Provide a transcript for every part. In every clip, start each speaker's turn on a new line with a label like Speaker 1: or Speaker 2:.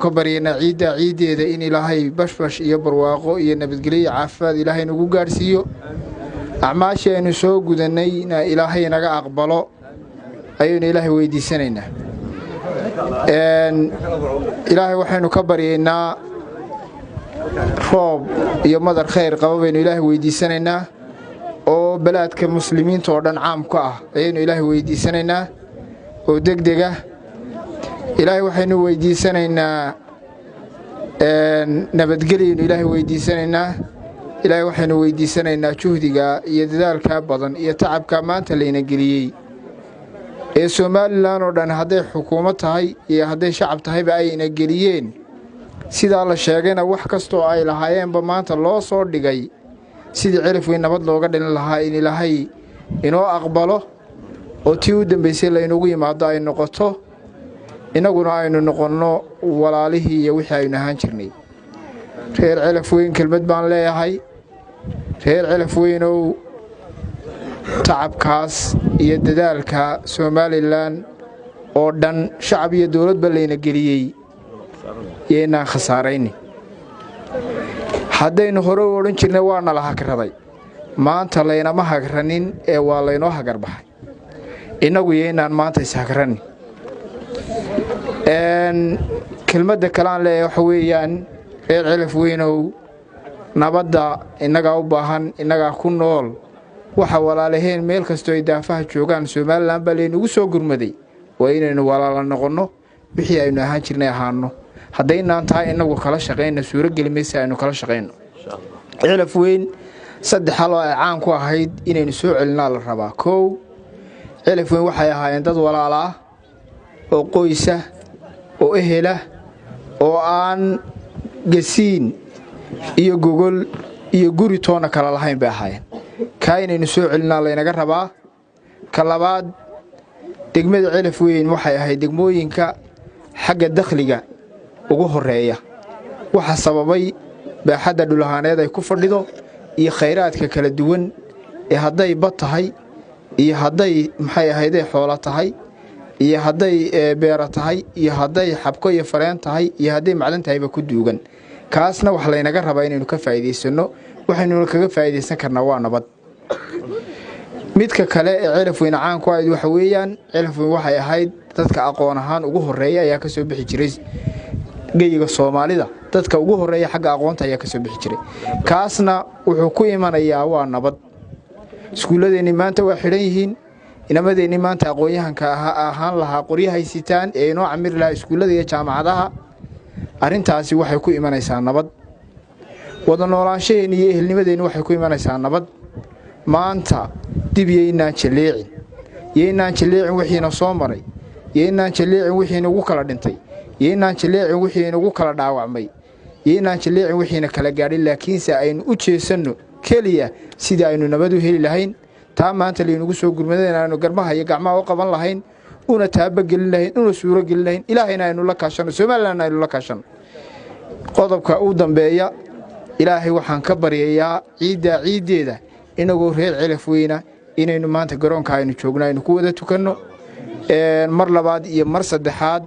Speaker 1: Ka baryaynaa ciidda ciiddeeda in Ilaahay bashbash iyo barwaaqo iyo nabadgelyo iyo caafimaad Ilaahay nagu gaadhsiiyo. Acmaashii aynu soo gudanayna Ilaahay naga aqbalo ayaynu Ilaahay weydiisanaynaa. Ilaahay waxaynu ka baryaynaa roob iyo madar khayr qaba baynu Ilaahay weydiisanaynaa, oo balaadka Muslimiinta oo dhan caam ka ah ayaynu Ilaahay weydiisanaynaa oo degdega. Ilaahay waxaynu weydiisanaynaa nabadgelyaynu Ilaahay weydiisanaynaa. Ilaahay waxaynu weydiisanaynaa juhdiga iyo dadaalka badan iyo tacabka maanta layna geliyey ee Somaliland oo dhan, hadday xukuumad tahay iyo hadday shacab tahayba, ayna geliyeen. Sidaa la sheegayna, wax kastoo ay lahaayeenba maanta loo soo dhigay sidii Celaf Weyn nabad looga dhalin lahaa, in Ilaahay inoo aqbalo oo tii u dambaysay laynugu yimaado ay noqoto, innaguna aynu noqonno walaalihii iyo wixii aynu ahaan jirnay. Reer Celaf Weyn kelmad baan leeyahay. Reer Celaf Weynow, tacabkaas iyo dadaalka Somaliland oo dhan, shacab iyo dowladba, layna geliyey yaynaan khasaaraynin. Haddaynu hore u odhan jirnay waa nala hagraday, maanta laynama hagranin ee waa laynoo hagarbaxay. Innagu yaynaan maanta ishagranin. Kelmadda kale aan leeyahay waxa weeyaan, reer Celaf Weynow, nabadda innagaa u baahan, innagaa ku nool. Waxa walaalaheen meel kastoo ay daafaha joogaan Somaliland baa laynagu soo gurmaday. Waa inaynu walaala noqonno, wixii aynu ahaan jirnay ahaano. Haddaynaan tahay innagu kala shaqayna, suurogeli maysa aynu kala shaqayno. Celaf Weyn saddex haloo ay caan ku ahayd inaynu soo celinaa la rabaa. Kow, Celaf Weyn waxay ahaayeen dad walaala ah oo qoysa oo ehela oo aan gasiin iyo gogol iyo guri toonna kala lahayn bay ahaayeen. Kaa inaynu soo celinaa laynaga rabaa. Ka labaad, degmada Celaf Weyn waxay ahayd degmooyinka xagga dakhliga ugu horreeya. Waxa sababay baaxadda dhulahaaneed ay ku fadhido iyo khayraadka kala duwan ee hadday bad tahay iyo hadday, maxay ahayday, xoolo tahay iyo hadday beero tahay iyo hadday xabko iyo fareen tahay iyo hadday macdan tahayba ku duugan. Kaasna wax laynaga rabaa inaynu ka faa'iidaysanno. Waxaynuna kaga faa'iidaysan karnaa waa nabad. Midka kale ee Celaf Weyne caan ku ahayd waxa weeyaan, Celaf Weyn waxay ahayd dadka aqoon ahaan ugu horreeya ayaa ka soo bixi jiray geyiga Soomaalida. Dadka ugu horreeya xagga aqoonta ayaa ka soo bixi jiray. Kaasna wuxuu ku imanayaa waa nabad. Iskuulladeenni maanta waa xidhan yihiin. Inamadeenni maanta aqoon-yahanka ahaan lahaa qoryahay sitaan ee inoo camiri lahaa iskuullada iyo jaamacadaha. Arrintaasi waxay ku imanaysaa nabad. Wada noolaanshaheenni iyo ehelnimadeenni waxay ku imanaysaa nabad. Maanta dib yaynaan jalleecin, yaynaan jalleecin wixiina soo maray, yaynaan jalleecin wixii inagu kala dhintay, yaynaan jalleecin wixii inagu kala dhaawacmay, yaynaan jalleecin wixiina kala gaadhin. Laakiinse aynu u jeesanno keliya sidii aynu nabad u heli lahayn, taa maanta laynagu soo gurmadeen aynu garmaha iyo gacmaha u qaban lahayn, una taabagelin lahayn, una suuro gelin lahayn. Ilaahayna aynu la kaashanno, Somalilandna aynu la kaashanno. Qodobka u dambeeya, Ilaahay waxaan ka baryayaa ciiddaa ciiddeeda inagoo reer Celaf Weyna inaynu maanta garoonka aynu joogno aynu ku wada tukanno. Mar labaad iyo mar saddexaad,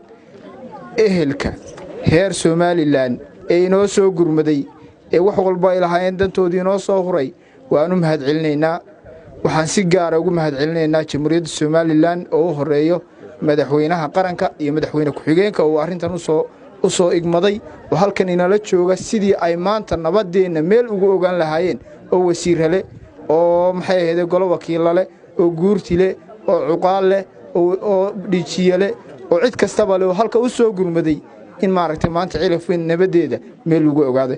Speaker 1: ehelka heer Somaliland ee inoo soo gurmaday ee wax walba ay lahaayeen dantoodii inoo soo huray waanu mahad celinaynaa. Waxaan si gaara ugu mahad celinaynaa Jamhuuriyadda Somaliland oo u horeeyo madaxweynaha qaranka iyo madaxweyne ku-xigeenka uu arrintan u soo igmaday oo halkan inala jooga, sidii ay maanta nabadeenna meel ugu ogaan lahaayeen, oo wasiirre leh, oo, maxay ahayde, golo wakiilla leh, oo guurti leh, oo cuqaal leh, oo dhijiye leh, oo cid kastaba leh, oo halka u soo gurmaday in maaragtay maanta Cilaf Weyn nabaddeeda meel lagu ogaaday.